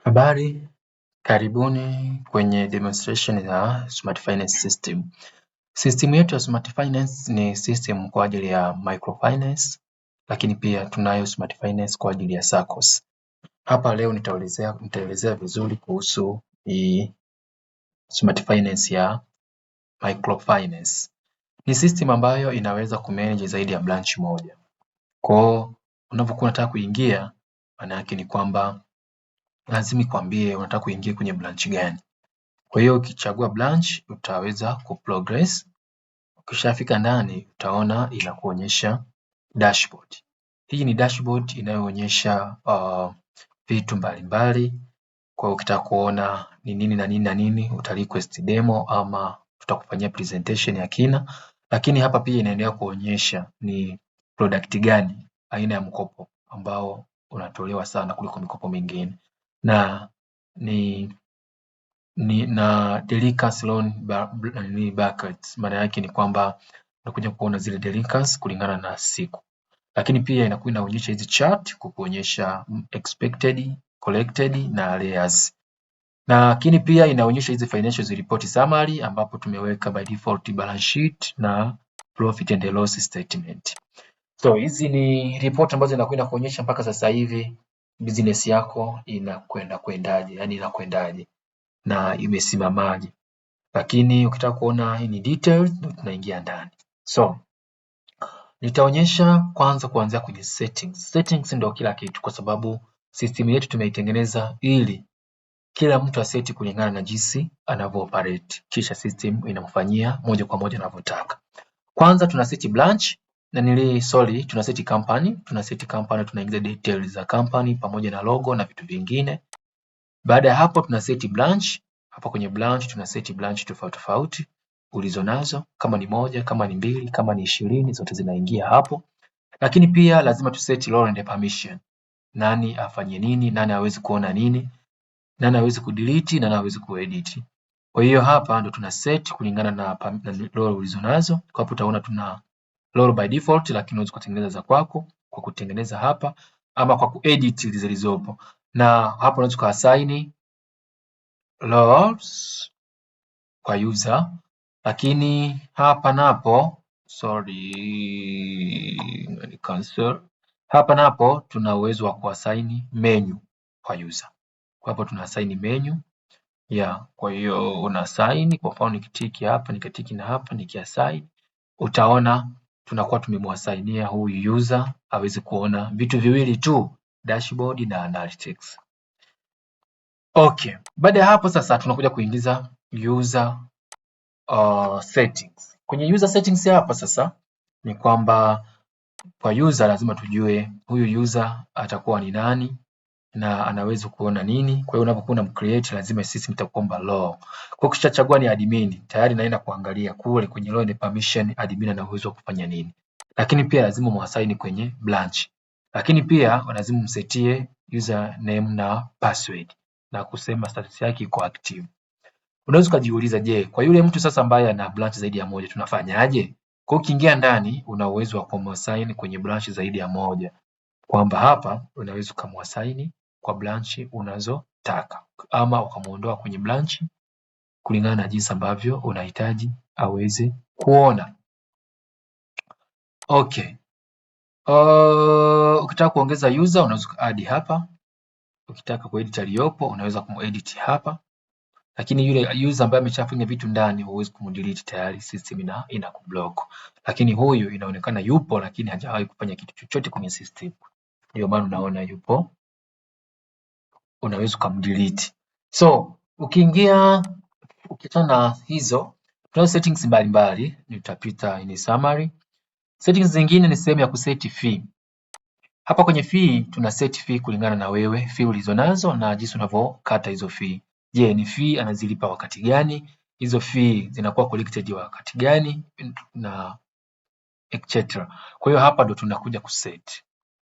Habari, karibuni kwenye demonstration ya Smart Finance System. System yetu ya Smart Finance ni system kwa ajili ya microfinance, lakini pia tunayo Smart Finance kwa ajili ya SACCOS. Hapa leo nitaelezea vizuri kuhusu hii Smart Finance ya microfinance. Ni system ambayo inaweza kumanage zaidi ya branch moja. Kwa hiyo unapokuwa unataka kuingia, maana yake ni kwamba lazima ikwambie unataka kuingia kwenye branch gani. Kwa hiyo ukichagua branch utaweza kuprogress. Ukishafika ndani utaona inakuonyesha dashboard. Hii ni dashboard inayoonyesha vitu mbalimbali. Kwa hiyo ukitaka kuona ni nini na nini na nini uta request demo ama tutakufanyia presentation ya kina, lakini hapa pia inaendelea kuonyesha ni product gani, aina ya mkopo ambao unatolewa sana kuliko mikopo mingine na ni na delinquency loan buckets. Maana yake ni kwamba unakuja kuona zile delinquency kulingana na siku, lakini pia inakuwa inaonyesha hizi chart kukuonyesha expected, collected na arrears. Lakini pia inaonyesha hizi financial report summary ambapo tumeweka by default balance sheet na profit and loss statement. So hizi ni report ambazo zinakwenda kuonyesha mpaka sasa hivi business yako inakwenda kwendaje, yani inakwendaje na imesimamaje. Lakini ukitaka kuona hii ni details ndio tunaingia ndani. So nitaonyesha kwanza kuanzia kwenye settings. Settings ndio kila kitu kwa sababu system yetu tumeitengeneza ili kila mtu aseti kulingana na jinsi anavyo operate, kisha system inamfanyia moja kwa moja anavyotaka. Kwanza tuna set branch na nili sorry, tuna set company, tuna set company, tunaingiza details za company pamoja na logo na vitu vingine. Baada ya hapo tuna set branch. Hapa kwenye branch tuna set branch tofauti tofauti ulizonazo, kama ni moja, kama ni mbili, kama ni 20, zote zinaingia hapo. Lakini pia lazima tu set role and permission, nani afanye nini, nani aweze kuona nini, nani aweze kudelete, nani aweze kuedit. Kwa hiyo hapa ndo tuna set kulingana na role ulizonazo. Kwa hapo utaona tuna role by default, lakini unaweza kutengeneza za kwako kwa kutengeneza hapa ama kwa kuedit zilizopo, na hapo unaweza kuassign roles kwa user, lakini hapa napo, sorry, cancel. Hapa napo tuna uwezo wa kuassign menu kwa user. Kwa hapo tuna assign menu ya, kwa hiyo una assign, kwa mfano nikitiki hapa, nikatiki na hapa nikiassign, utaona tunakuwa tumemuassignia huyu user aweze kuona vitu viwili tu, dashboard na analytics. Okay, baada ya hapo sasa tunakuja kuingiza user settings. Kwenye user settings hapa sasa ni kwamba kwa user lazima tujue huyu user atakuwa ni nani na anaweza kuona nini. Kwa hiyo unapokuwa unamcreate lazima system itakuomba role. Kwa hiyo ukishachagua ni admin, tayari naenda kuangalia kule kwenye role and permission admin ana uwezo wa kufanya nini. Lakini pia lazima muassign kwenye branch. Lakini pia lazima msetie username na password na kusema status yake iko active. Unaweza ukajiuliza, je, kwa yule mtu sasa ambaye ana branch zaidi ya moja tunafanyaje? Kwa hiyo ukiingia ndani una uwezo wa kumassign kwenye branch zaidi ya moja, kwamba hapa unaweza ukamwassign kwa branch unazotaka ama ukamuondoa kwenye branch kulingana na jinsi ambavyo unahitaji aweze kuona. Okay. Ukitaka kuongeza user unaweza add hapa. Ukitaka kuedit aliyopo unaweza kumedit hapa, lakini yule user ambaye ameshafanya vitu ndani huwezi kumdelete, tayari system ina kublock. Lakini huyu inaonekana yupo, lakini hajawahi kufanya kitu chochote kwenye system, ndio maana unaona yupo, unaweza ukamdelete. So ukiingia ukiachana na hizo, tunazo settings mbalimbali, nitapita in summary. Settings zingine ni sehemu ya kuseti fee. Hapa kwenye fee tuna set fee kulingana na wewe fee ulizonazo na jinsi unavyokata hizo fee. Je, ni fee anazilipa wakati gani? Hizo fee zinakuwa collected wakati gani na etc. Kwa hiyo hapa ndo tunakuja kuset.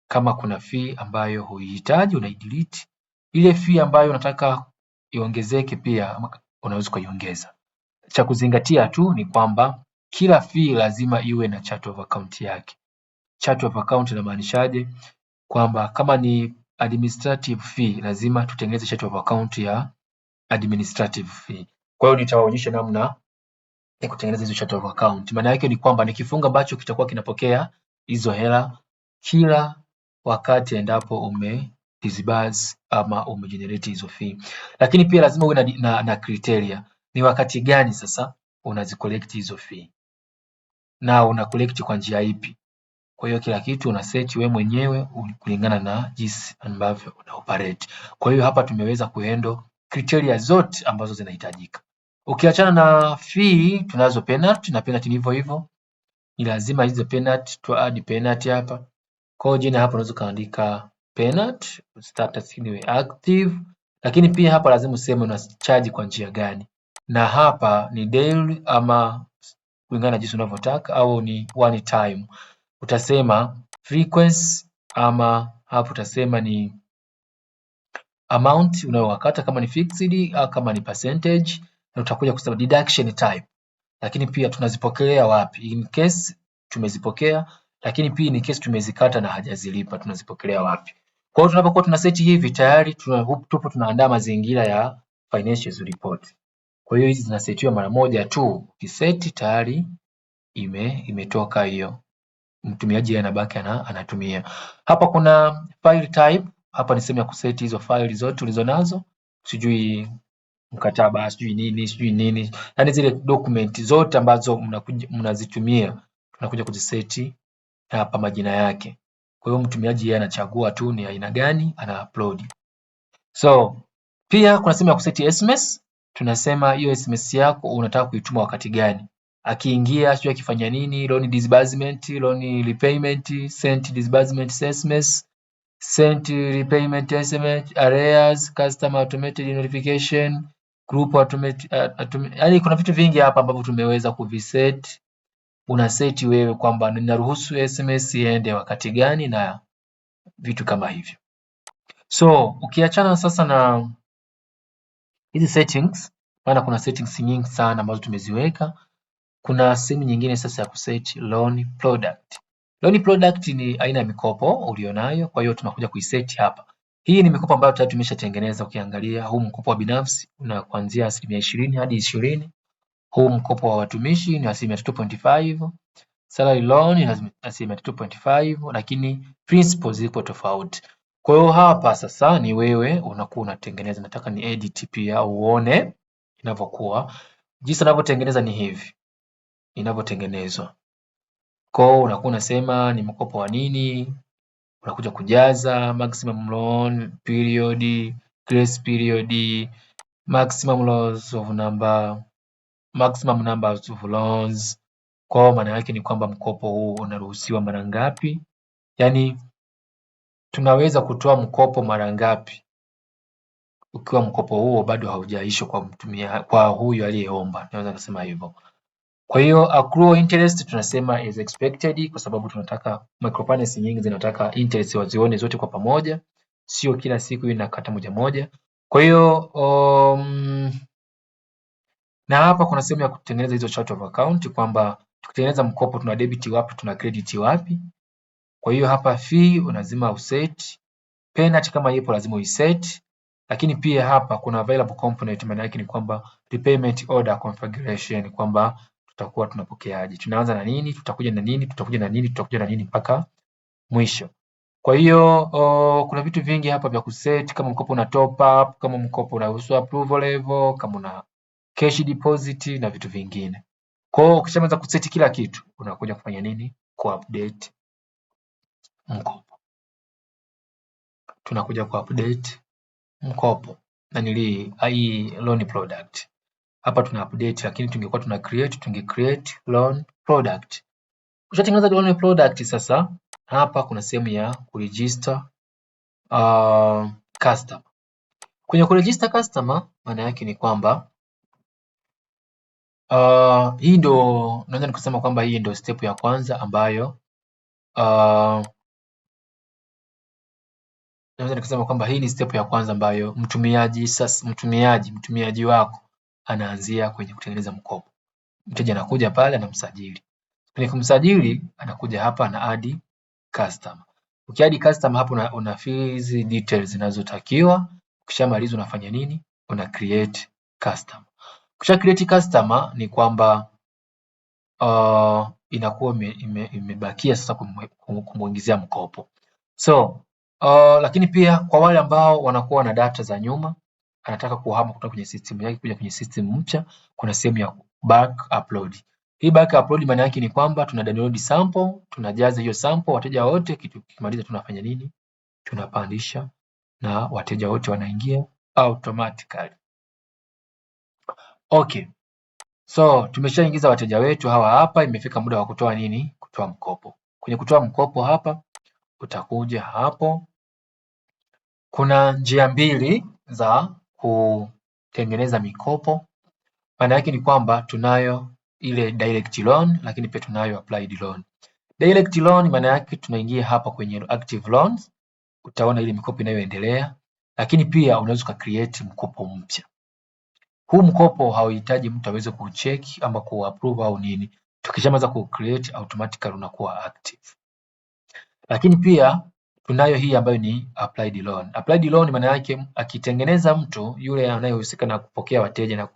Kama kuna fee ambayo huihitaji unaidelete. Ile fee ambayo unataka iongezeke pia unaweza ukaiongeza. Cha kuzingatia tu ni kwamba kila fee lazima iwe na chart of account yake. Chart of account inamaanishaje? Kwamba kama ni Administrative fee, lazima tutengeneze chart of account ya administrative fee. Kwa hiyo nitawaonyesha namna ya kutengeneza hizo chart of account. Maana yake ni kwamba ni kifungu ambacho kitakuwa kinapokea hizo hela kila wakati endapo ume disburse ama umegenerate hizo fee. Lakini pia lazima uwe na criteria. Ni wakati gani sasa unazicollect hizo fee na una collect kwa njia ipi? Kwa hiyo kila kitu una set wewe mwenyewe kulingana na jinsi ambavyo una operate. Kwa hiyo hapa tumeweza kuhandle criteria zote ambazo zinahitajika. Ukiachana na fee, tunazo penalty na penalty ni hivyo hivyo. Ni lazima hizo penalty tu add penalty hapa. Kwa hiyo jina hapa unaweza kaandika penalty, status iwe active, lakini pia hapa lazima useme una charge kwa njia gani. Na hapa ni daily ama kulingana na jinsi unavyotaka au ni one time. Utasema frequency ama hapo utasema ni amount unayowakata kama ni fixed au kama ni percentage, na utakuja kusema deduction type. Lakini pia tunazipokelea wapi? In case tumezipokea, lakini pia in case tumezikata na hajazilipa tunazipokelea wapi? Kwa hiyo tunapokuwa tuna set hivi tayari tupo tunaandaa mazingira ya financial report. Kwa hiyo hizi zinasetiwa mara moja tu, ukiseti tayari imetoka hiyo, mtumiaji anabaki anatumia. Hapa kuna file type, hapa ni sehemu ya kuseti hizo file zote ulizonazo, sijui mkataba, sijui nini, sijui nini, yaani zile document zote ambazo mnazitumia tunakuja kuziseti hapa majina yake. Kwa hiyo mtumiaji yeye anachagua tu ni aina gani ana upload. So pia kuna sehemu ya kuseti SMS, tunasema hiyo SMS yako unataka kuituma wakati gani, akiingia sijui akifanya nini, loan disbursement, loan repayment, sent disbursement SMS, sent repayment SMS, arrears, customer automated notification, group automated, yaani kuna vitu vingi hapa ambavyo tumeweza kuviset. Una set wewe kwamba ninaruhusu SMS iende wakati gani na vitu kama hivyo. So ukiachana sasa na hizi settings, maana kuna settings nyingi sana ambazo tumeziweka, kuna sehemu nyingine sasa ya kuset loan product. Loan product ni aina ya mikopo ulionayo, kwa hiyo tunakuja kuiset hapa. Hii ni mikopo ambayo tayari tumeshatengeneza. Ukiangalia huu mkopo wa binafsi una kuanzia 20% hadi 20. Huu mkopo wa watumishi ni 3.5%, salary loan ni 3.5%, lakini principal ziko tofauti. Kwa hiyo hapa sasa ni wewe unakuwa unatengeneza, nataka ni edit pia uone inavyokuwa. Jinsi unavyotengeneza ni hivi inavyotengenezwa. Kwa hiyo unakuwa unasema ni mkopo wa nini, unakuja kujaza maximum loan period, grace period, maximum loans of number, maximum numbers of loans. Kwa hiyo maana yake ni kwamba mkopo huu unaruhusiwa mara ngapi, yaani tunaweza kutoa mkopo mara ngapi ukiwa mkopo huo bado haujaisha kwa mtumia, kwa huyu aliyeomba, naweza kusema hivyo. Kwa hiyo accrual interest tunasema is expected kwa sababu tunataka microfinance nyingi zinataka interest wazione zote kwa pamoja, sio kila siku inakata moja moja. Kwa hiyo na hapa kuna sehemu ya kutengeneza hizo chart of account kwamba tukitengeneza mkopo tuna debit wapi, tuna credit wapi. Kwa hiyo hapa fee lazima uset, penalty kama ipo lazima uiset, lakini pia hapa kuna available component, maana yake ni kwamba repayment order configuration kwamba tutakuwa tunapokeaje, tunaanza na nini, tutakuja na nini, tutakuja na nini, tutakuja na nini mpaka mwisho. Kwa hiyo kuna vitu vingi hapa vya kuset kama mkopo una top up, kama mkopo unahusu approval level, kama una cash deposit na vitu vingine. Kwa hiyo ukishamaliza kuseti kila kitu unakuja kufanya nini? Ku-update mkopo. Tunakuja ku-update mkopo nanili hii loan product. Hapa tuna update, lakini tungekuwa tuna create, tunge create loan product. Ukishatengeneza loan product sasa, hapa kuna sehemu ya kuregister customer. Kwenye kuregister customer, maana yake ni kwamba hii ndo naweza nikasema kwamba hii ndo step ya kwanza ambayo naweza nikasema kwamba hii ni step ya kwanza ambayo mtumiaji sasa, mtumiaji wako anaanzia kwenye kutengeneza mkopo. Mteja anakuja pale anamsajili. Kwenye kumsajili anakuja hapa ana add customer. Ukiadd customer hapo una fill hizi details zinazotakiwa. Ukishamaliza unafanya nini? Una create customer. Ukisha create customer ni kwamba inakuwa imebakia sasa kumuingizia mkopo. So lakini pia kwa wale ambao wanakuwa na data za nyuma, anataka kuhama kutoka kwenye system yake kuja kwenye system mpya, kuna sehemu ya bulk upload. Hii bulk upload maana yake ni kwamba tuna download sample, tunajaza hiyo sample wateja wote, tukimaliza tunafanya nini? Tunapandisha na wateja wote wanaingia automatically. Okay. So tumeshaingiza wateja wetu hawa hapa, imefika muda wa kutoa nini? Kutoa mkopo. Kwenye kutoa mkopo hapa utakuja hapo, kuna njia mbili za kutengeneza mikopo. Maana yake ni kwamba tunayo ile direct loan, lakini pia tunayo applied loan. Direct loan maana yake tunaingia hapa kwenye active loans, utaona ile mikopo inayoendelea, lakini pia unaweza uka create mkopo mpya. Huu mkopo hauhitaji mtu aweze kucheck ama ku-approve au nini. Tukishamaliza ku-create automatically unakuwa active. Lakini pia tunayo hii ambayo ni applied loan. Applied loan maana yake akitengeneza mtu yule anayehusika na kupokea wateja na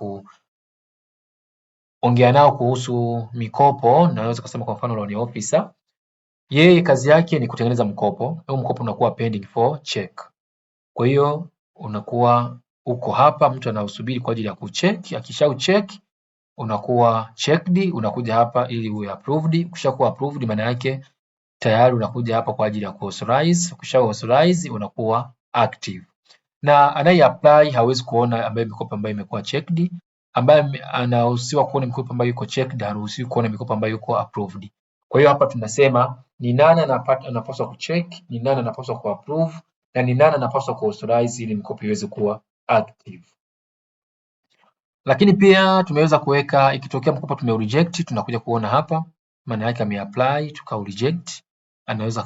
kuongea nao kuhusu mikopo, naweza kusema kwa mfano loan officer, yeye kazi yake ni kutengeneza mkopo. Huu mkopo unakuwa pending for check. Kwa hiyo unakuwa uko hapa, mtu anausubiri kwa ajili ya kucheck. Akishaucheck unakuwa checked, unakuja hapa ili uwe approved. Ukishakuwa approved, maana yake tayari unakuja hapa kwa ajili ya kuauthorize. Ukisha authorize unakuwa active, na anaye apply hawezi kuona ambayo mikopo ambayo imekuwa checked. Ambaye anaruhusiwa kuona mikopo ambayo iko checked haruhusiwi kuona mikopo ambayo iko approved. Kwa hiyo hapa tunasema ni nani anapaswa kucheck, ni nani anapaswa kuapprove na ni nani anapaswa kuauthorize ili mikopo iweze kuwa active. Lakini pia tumeweza kuweka ikitokea mkopo tumeureject, tunakuja kuona hapa maana yake ameapply tukaureject, anaweza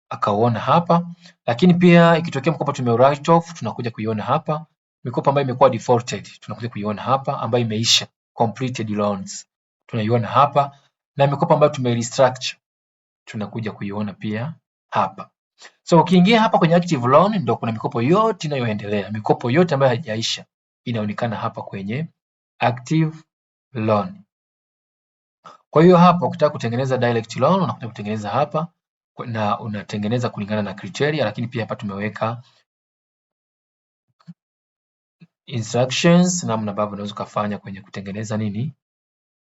akauona hapa. Lakini pia ikitokea mkopo tume write off, tunakuja kuiona hapa. Mikopo ambayo imekuwa defaulted tunakuja kuiona hapa, ambayo imeisha completed loans tunaiona hapa, na mikopo ambayo tume restructure tunakuja kuiona pia hapa. So ukiingia hapa kwenye active loan ndio kuna mikopo yote inayoendelea, mikopo yote ambayo haijaisha inaonekana hapa kwenye active loan. Kwa hiyo hapa ukitaka kutengeneza direct loan unakuja kutengeneza hapa na unatengeneza kulingana na criteria, lakini pia hapa tumeweka instructions namna ambavyo unaweza ukafanya kwenye kutengeneza nini,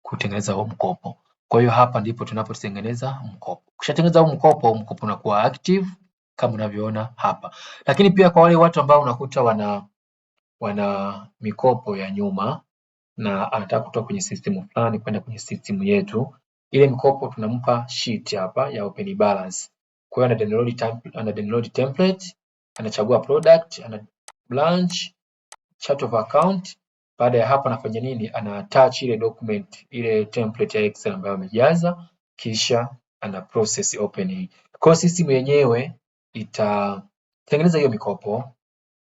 kutengeneza huo mkopo. Kwa hiyo hapa ndipo tunapotengeneza mkopo. Ukishatengeneza huu mkopo, mkopo unakuwa active kama unavyoona hapa. Lakini pia kwa wale watu ambao unakuta wana mikopo ya nyuma na anataka kutoka kwenye system fulani kwenda kwenye system yetu, ile mikopo tunampa sheet hapa ya open balance. Kwa hiyo ana download template, anachagua product, ana branch, chart of account. Baada ya hapo anafanya nini? Ana attach ile document, ile template ya Excel ambayo amejaza, kisha ana process opening. Kwa hiyo system yenyewe itatengeneza hiyo mikopo,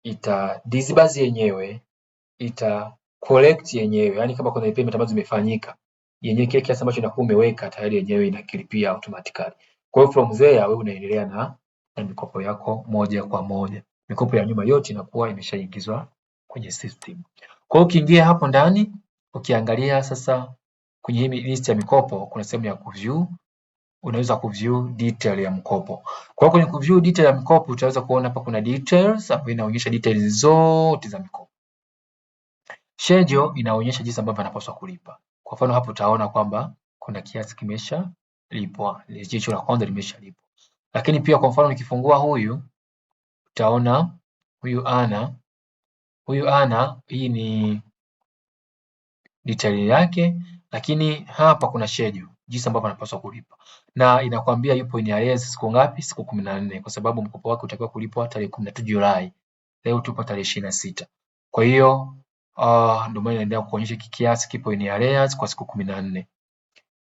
ita disburse yenyewe, ita collect yenyewe, yani kama kuna payment ambazo zimefanyika yenyewe, kile kiasi ambacho inakuwa umeweka tayari yenyewe inakilipia automatically. Kwa hiyo from there wewe unaendelea na mikopo yako moja kwa moja. Mikopo ya nyuma yote inakuwa imeshaingizwa kwenye system. Kwa hiyo ukiingia hapo ndani, ukiangalia sasa kwenye hii list ya mikopo kuna sehemu ya kuview, unaweza kuview detail ya mkopo. Kwa hiyo kwenye kuview detail ya mkopo utaweza kuona hapa kuna details ambayo inaonyesha details zote za mikopo. Schedule inaonyesha jinsi ambavyo anapaswa kulipa. Kwa mfano hapo utaona kwamba kuna kiasi kimeshalipwa, rejesho la kwanza limeshalipwa. Lakini pia kwa mfano nikifungua huyu utaona huyu ana hii ni detail yake, lakini hapa kuna schedule jinsi ambavyo anapaswa kulipa, na inakwambia yupo in arrears siku ngapi? Siku 14, kwa sababu mkopo wake utakiwa kulipwa tarehe 13 Julai, leo tupo tarehe 26. Kwa hiyo ndio maana inaendelea kuonyesha kiasi kipo in arrears kwa siku 14.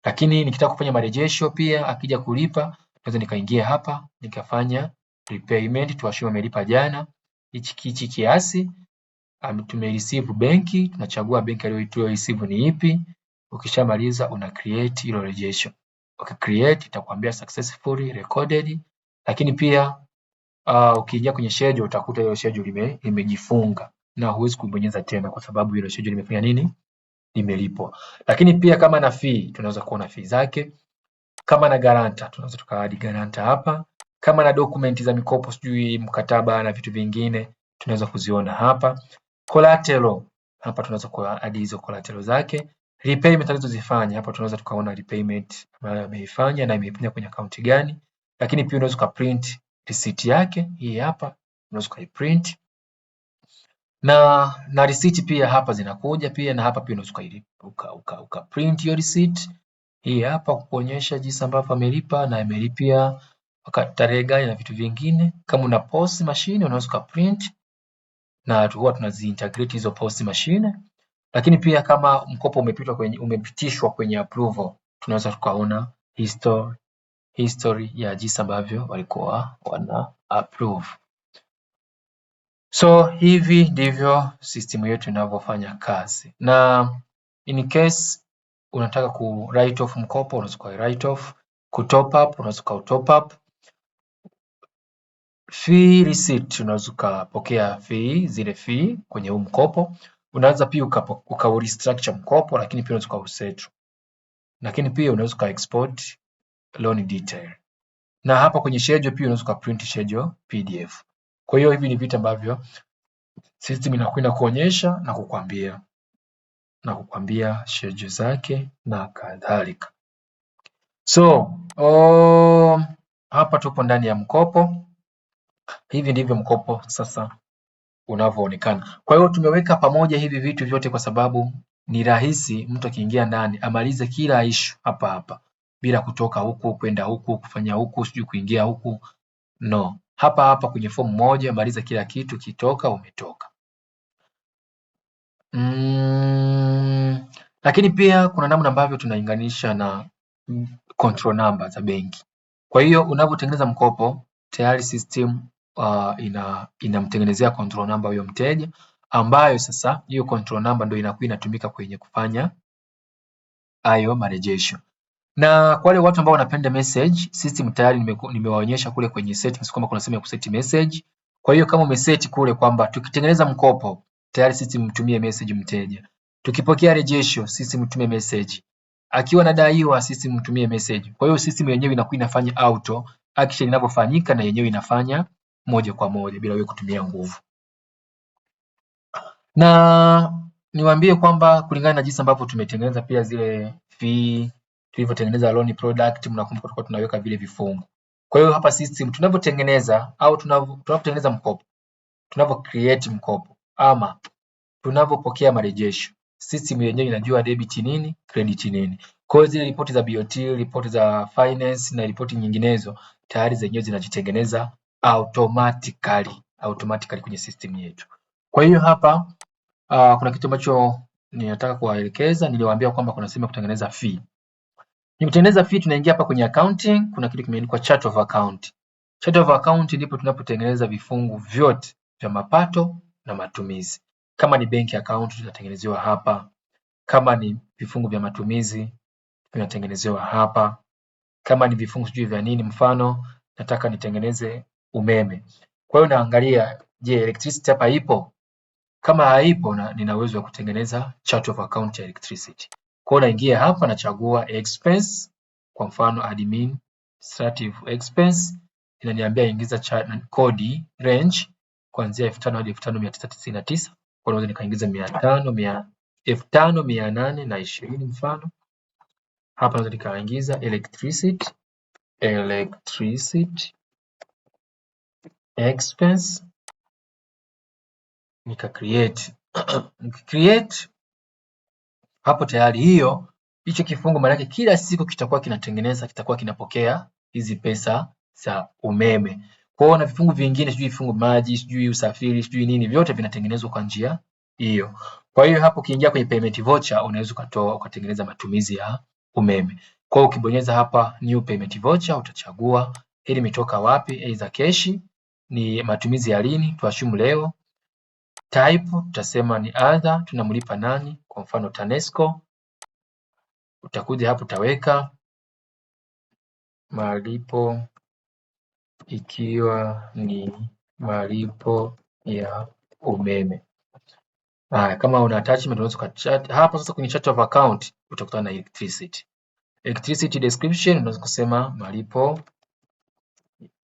Lakini nikitaka kufanya marejesho pia akija kulipa naweza nikaingia hapa nikafanya repayment, tuassume amelipa jana hichi kiasi tumereceive benki, tunachagua benki tuliyo receive ni ipi. Ukishamaliza una create hilo rejesho. Ukicreate itakwambia successfully recorded, lakini pia ukiingia kwenye schedule utakuta hiyo schedule imejifunga na huwezi kubonyeza tena kwa sababu hilo schedule limefanya nini? Limelipwa. Lakini pia kama na fee tunaweza kuona fee zake. Kama na guarantor tunaweza tukaadd guarantor hapa. Kama na document za mikopo, sijui mkataba na vitu vingine tunaweza kuziona hapa. Collateral hapa tunaweza kuadd hizo collateral zake. Repayment alizozifanya hapa tunaweza tukaona repayment ambayo ameifanya na ameifanya kwenye akaunti gani. Lakini pia unaweza ukaprint receipt yake, hii hapa unaweza ukaiprint na receipt pia hapa zinakuja pia, na hapa pia unaweza uka print hiyo receipt hii hapa kuonyesha jinsi ambavyo amelipa na amelipia tarehe gani na vitu vingine. Kama una POS machine unaweza ukaprint, na huwa tunaziintegrate hizo POS machine. Lakini pia kama mkopo umepitishwa kwenye approval, tunaweza tukaona history ya jinsi ambavyo walikuwa wana approve. So hivi ndivyo system yetu inavyofanya kazi, na in case unataka ku write off mkopo unaweza ku write off, ku top up unaweza ku top up. Fee receipt unaweza ukapokea fee, zile fee kwenye huu mkopo. Unaweza pia uka restructure mkopo, lakini pia unaweza ukausettle, lakini pia unaweza uka export loan detail, na hapa kwenye schedule pia unaweza uka print schedule PDF. Kwa hiyo hivi ni vitu ambavyo system inakwenda kuonyesha na kukwambia schedule zake na kadhalika. So hapa tupo ndani ya mkopo. Hivi ndivyo mkopo sasa unavyoonekana. Kwa hiyo tumeweka pamoja hivi vitu vyote kwa sababu ni rahisi mtu akiingia ndani amalize kila issue hapa hapa bila kutoka huku kwenda huku kufanya huku sijui kuingia huku no. Hapa hapa kwenye fomu moja maliza kila kitu, kitoka umetoka. Lakini pia kuna namna ambavyo tunainganisha na control number za benki. Kwa hiyo unavyotengeneza mkopo tayari system inamtengenezea control number huyo mteja, ambayo sasa hiyo control number ndio inakuwa inatumika kwenye kufanya hayo marejesho. Na kwa wale watu ambao wanapenda message, system tayari nimewaonyesha kule kwenye settings kwamba kuna sehemu ya kuseti message. Kwa hiyo kama umeseti kule kwamba tukitengeneza mkopo tayari system mtumie message mteja, tukipokea rejesho system mtumie message, akiwa anadaiwa system mtumie message. Kwa hiyo system yenyewe inakuwa inafanya auto action inavyofanyika na yenyewe inafanya moja kwa moja bila wewe kutumia nguvu. Na niwaambie kwamba kulingana na jinsi ambavyo tumetengeneza pia zile fee, tulivyotengeneza loan product, mnakumbuka tulikuwa tunaweka vile vifungu. Kwa hiyo hapa system tunavyotengeneza au tunavyotengeneza mkopo, tunavyo create mkopo ama tunavyopokea marejesho, system yenyewe inajua debit nini, credit nini. Kwa hiyo zile ripoti za BOT, ripoti za finance na ripoti nyinginezo tayari zenyewe zinajitengeneza automatically kwenye system yetu. Kwa hiyo hapa kuna kitu ambacho ninataka kuwaelekeza. Niliwaambia kwamba kuna sehemu ya kutengeneza fee. Ni kutengeneza fee, tunaingia hapa kwenye accounting, kuna kitu kimeandikwa chart of account. Chart of account ndipo tunapotengeneza vifungu vyote vya mapato na matumizi. Kama ni bank account tunatengenezewa hapa, kama ni vifungu vya matumizi vinatengenezewa hapa, kama ni vifungu sijui vya nini, mfano nataka nitengeneze umeme. Kwa hiyo naangalia, je, electricity hapa ipo? Kama haipo na nina uwezo wa kutengeneza chart of account ya electricity. Kwa hiyo naingia hapa nachagua expense, kwa mfano administrative expense, inaniambia ingiza kodi range kuanzia 5000 hadi 5999. Kwa hiyo naweza nikaingiza 5820 mfano. Hapa naweza nikaingiza electricity expense nika create. Create hapo tayari hiyo hicho kifungu maana yake kila siku kitakuwa kinatengeneza, kitakuwa kinapokea hizi pesa za umeme. Kwa hiyo na vifungu vingine sijui vifungu maji, sijui usafiri, sijui nini, vyote vinatengenezwa kwa njia hiyo. Kwa hiyo hapo ukiingia kwenye payment voucher unaweza ukatoa ukatengeneza matumizi ya umeme. Kwa hiyo ukibonyeza hapa new payment voucher utachagua hili imetoka wapi, aidha cash, ni matumizi ya lini, tuassume leo. Type tutasema ni other, tunamlipa nani? Kwa mfano TANESCO. Utakuja hapo utaweka Malipo ikiwa ni malipo ya umeme. Haya, kama una attachment unaweza ukachat hapa. Sasa kwenye chart of account utakutana na electricity. Electricity description unaweza kusema malipo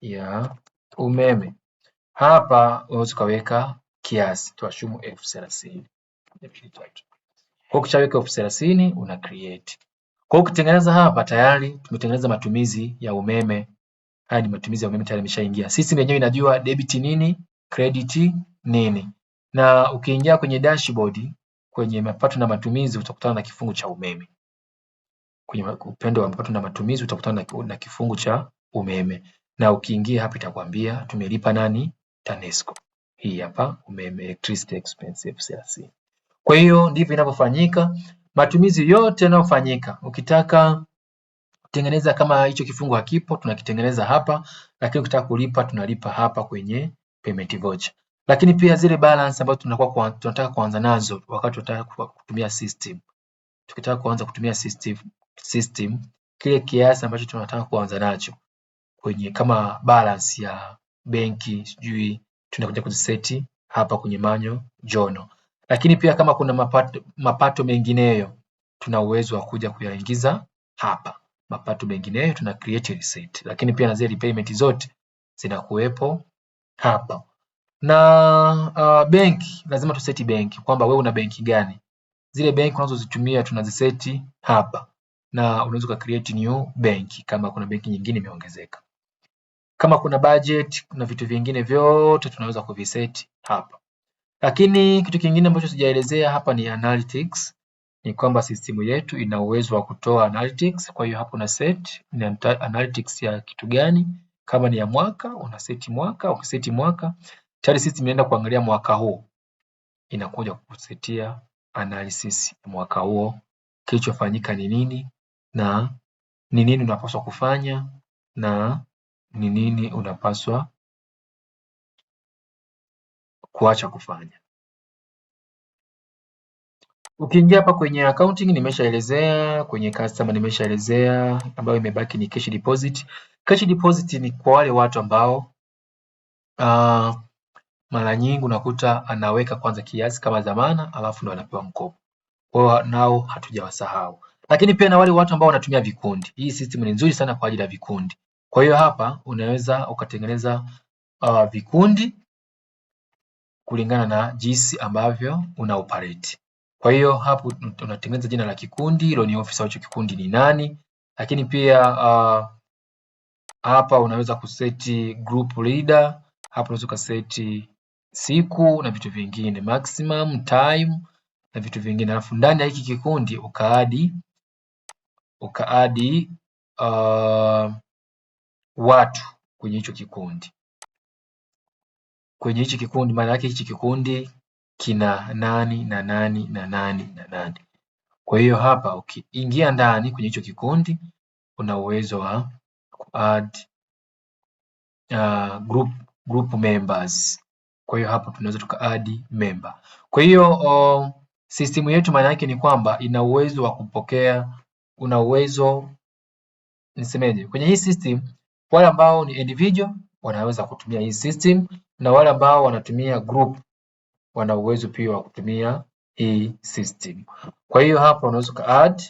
ya umeme. Hapa unaweza ukaweka kiasi, tuassume 30,000. Kwa ukishaweka 30,000 una create. Kwa hiyo ukitengeneza hapa tayari tumetengeneza matumizi ya umeme. Haya ni matumizi ya umeme tayari yameshaingia. System yenyewe inajua debit nini, credit nini. Na ukiingia kwenye dashboard kwenye mapato na matumizi utakutana na kifungu cha umeme. Kwenye upande wa mapato na matumizi utakutana na kifungu cha umeme. Na ukiingia hapa itakwambia tumelipa nani? TANESCO. Hii hapa umeme, electricity expense 30,000. Kwa hiyo ndivyo inavyofanyika. Matumizi yote yanayofanyika, ukitaka kutengeneza kama hicho kifungu hakipo, tunakitengeneza hapa, lakini ukitaka kulipa tunalipa hapa kwenye payment voucher. Lakini pia zile balance ambazo tunakuwa tunataka kuanza nazo wakati tunataka kutumia system. Tukitaka kuanza kutumia system, kile kiasi ambacho tunataka kuanza nacho kwenye kama balance ya benki sijui tunakuja kuziseti hapa kwenye manual journal. Lakini pia kama kuna mapato mengineyo tuna uwezo wa kuja kuyaingiza hapa. Mapato mengineyo tuna create receipt. Lakini pia na zile repayment zote zinakuwepo hapa. Na benki lazima tuseti benki kwamba wewe una benki gani. Zile benki unazozitumia tunaziseti hapa. Na unaweza uka create new bank kama kuna benki nyingine imeongezeka. Kama kuna budget na vitu vingine vyote tunaweza kuviseti hapa. Lakini kitu kingine ambacho sijaelezea hapa ni analytics. Ni kwamba system yetu ina uwezo wa kutoa analytics. Kwa hiyo hapo una set ni analytics ya kitu gani. Kama ni ya mwaka una set mwaka, ukiseti mwaka tayari system inaenda kuangalia mwaka huo, inakuja kukusetia analysis ya mwaka huo, kilichofanyika ni nini na ni nini unapaswa kufanya na ni nini unapaswa kuacha kufanya. Ukiingia hapa kwenye accounting nimeshaelezea, kwenye customer nimeshaelezea, ambayo imebaki ni cash deposit. Cash deposit ni kwa wale watu ambao mara nyingi unakuta anaweka kwanza kiasi kama dhamana alafu ndo anapewa mkopo. Kwa hiyo nao hatujawasahau. Lakini pia na wale watu ambao wanatumia vikundi. Hii system ni nzuri sana kwa ajili ya vikundi. Kwa hiyo hapa unaweza ukatengeneza vikundi kulingana na jinsi ambavyo una operate. Kwa hiyo hapo unatengeneza jina la kikundi, loan officer wa hicho kikundi ni nani, lakini pia hapa unaweza kuseti group leader, hapa unaweza ukaseti siku na vitu vingine, maximum time na vitu vingine, alafu ndani ya hiki kikundi ukaadd watu kwenye hicho kikundi. Kwenye hichi kikundi, maana yake hichi kikundi kina nani na nani na nani na nani. Kwa hiyo hapa ukiingia ndani kwenye hicho kikundi una uwezo wa kuadd group members. Kwa hiyo hapo tunaweza tuka add member. Kwa hiyo system yetu maana yake ni kwamba ina uwezo wa kupokea, una uwezo nisemeje, kwenye hii system wale ambao ni individual wanaweza kutumia hii system na wale ambao wanatumia group wana uwezo pia wa kutumia hii system. Kwa hiyo hapa unaweza uka add,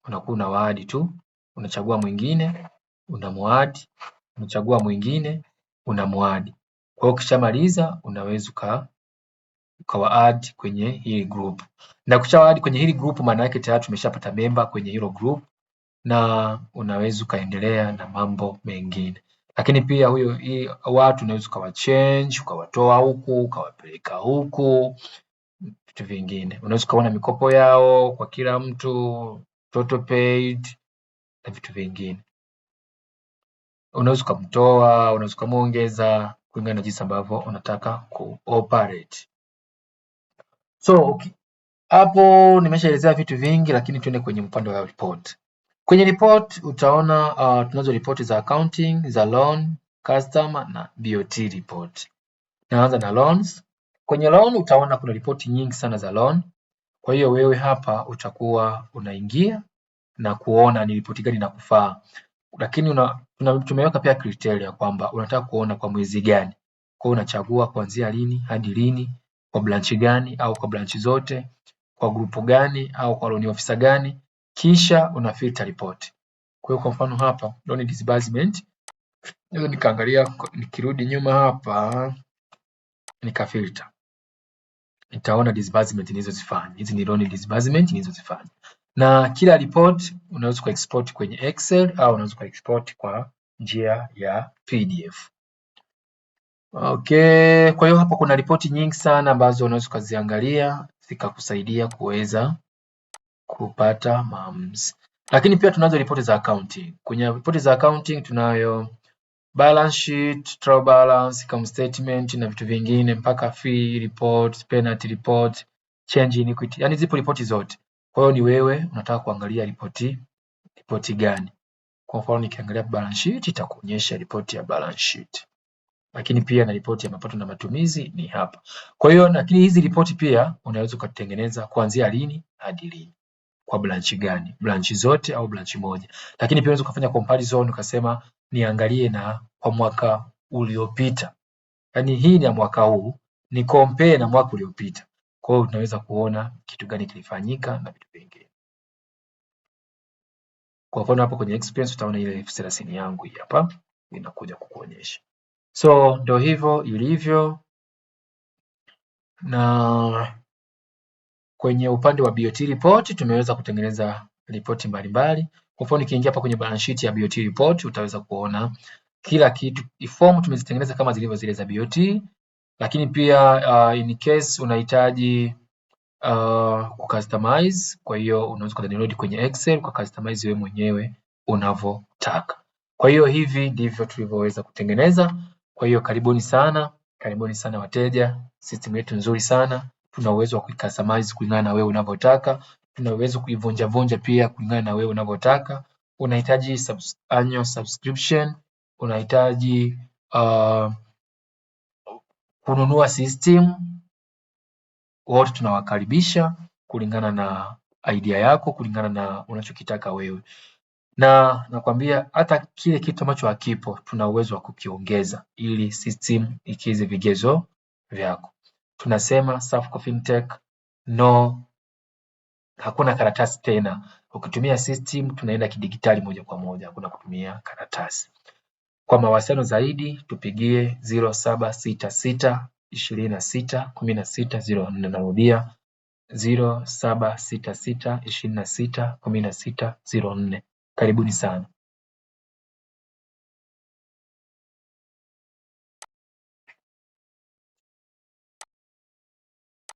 unakuwa una add tu, unachagua mwingine unamuadd, unachagua mwingine unamuadd. Kwa hiyo ukishamaliza unaweza ukawa add kwenye hii group. Na ukisha add kwenye hili group, maana yake tayari tumeshapata member kwenye hilo group na unaweza ukaendelea na mambo mengine. Lakini pia huyo hii watu unaweza ukawa change, ukawatoa huku, ukawapeleka huku, vitu vingine. Unaweza ukaona mikopo yao kwa kila mtu, total paid na vitu vingine. Unaweza ukamtoa, unaweza ukamuongeza kulingana na jinsi ambavyo unataka ku operate. So hapo nimeshaelezea vitu vingi, lakini tuende kwenye upande wa report. Kwenye report utaona tunazo ripoti za accounting, za loan, customer na BOT report. Naanza na loans. Kwenye loan utaona kuna ripoti nyingi sana za loan. Kwa hiyo wewe hapa utakuwa unaingia na kuona ni ripoti gani inakufaa. Lakini tumeweka pia criteria kwamba unataka kuona kwa mwezi gani. Kwa hiyo unachagua kuanzia lini hadi lini, kwa branch gani au kwa branch zote, kwa group gani au kwa loan officer gani, kisha una filter report. Kwa hiyo kwa mfano hapa loan disbursement, naweza nikaangalia nikirudi nyuma hapa nikafilter, nitaona disbursement nilizozifanya. Hizi ni loan disbursement nilizozifanya. Na kila report unaweza kuexport kwenye Excel au unaweza kuexport kwa njia ya PDF. Okay, kwa hiyo hapo kuna ripoti nyingi sana ambazo unaweza ukaziangalia zikakusaidia kuweza kupata maamuzi. Lakini pia tunazo ripoti za accounting. Kwenye ripoti za accounting tunayo balance sheet, trial balance, income statement na vitu vingine mpaka fee report, penalty report, change in equity. Yaani zipo ripoti zote. Kwa hiyo ni wewe unataka kuangalia ripoti gani. Kwa mfano nikiangalia balance sheet itakuonyesha ripoti ya balance sheet. Lakini pia na ripoti ya mapato na matumizi ni hapa. Kwa hiyo lakini hizi ripoti pia unaweza ukatengeneza kuanzia lini hadi lini, kwa branch gani, branch zote au branch moja. Lakini pia unaweza ukafanya comparison ukasema niangalie na kwa mwaka uliopita, yaani hii ni ya mwaka huu ni compare na mwaka uliopita. Kwa hiyo tunaweza kuona kitu gani kilifanyika na vitu vingine. Kwa mfano hapo kwenye expense utaona ile 30,000 yangu hii hapa inakuja kukuonyesha. So ndio hivyo ilivyo, na kwenye upande wa BOT report tumeweza kutengeneza ripoti mbalimbali. Kwa mfano nikiingia hapa kwenye balance sheet ya BOT report utaweza kuona kila kitu. Form tumezitengeneza kama zilivyo zile za BOT, lakini pia in case unahitaji kucustomize, kwa hiyo unaweza kudownload kwenye Excel kwa customize wewe mwenyewe unavyotaka. Kwa hiyo hivi ndivyo tulivyoweza kutengeneza. Kwa hiyo karibuni sana, karibuni sana wateja. System yetu nzuri sana, tuna uwezo wa kuicustomize kulingana na wewe unavyotaka, tuna uwezo kuivunja vunja pia kulingana na wewe unavyotaka. Unahitaji annual subscription, unahitaji kununua system, wote tunawakaribisha kulingana na idea yako, kulingana na unachokitaka wewe, na nakwambia hata kile kitu ambacho hakipo tuna uwezo wa kukiongeza ili system ikidhi vigezo vyako. Tunasema Safco Fintech no, hakuna karatasi tena. Ukitumia system tunaenda kidigitali moja kwa moja, hakuna kutumia karatasi. Kwa mawasiliano zaidi tupigie 0766 26 16 04. Narudia 0766 26 16 04. Karibuni sana.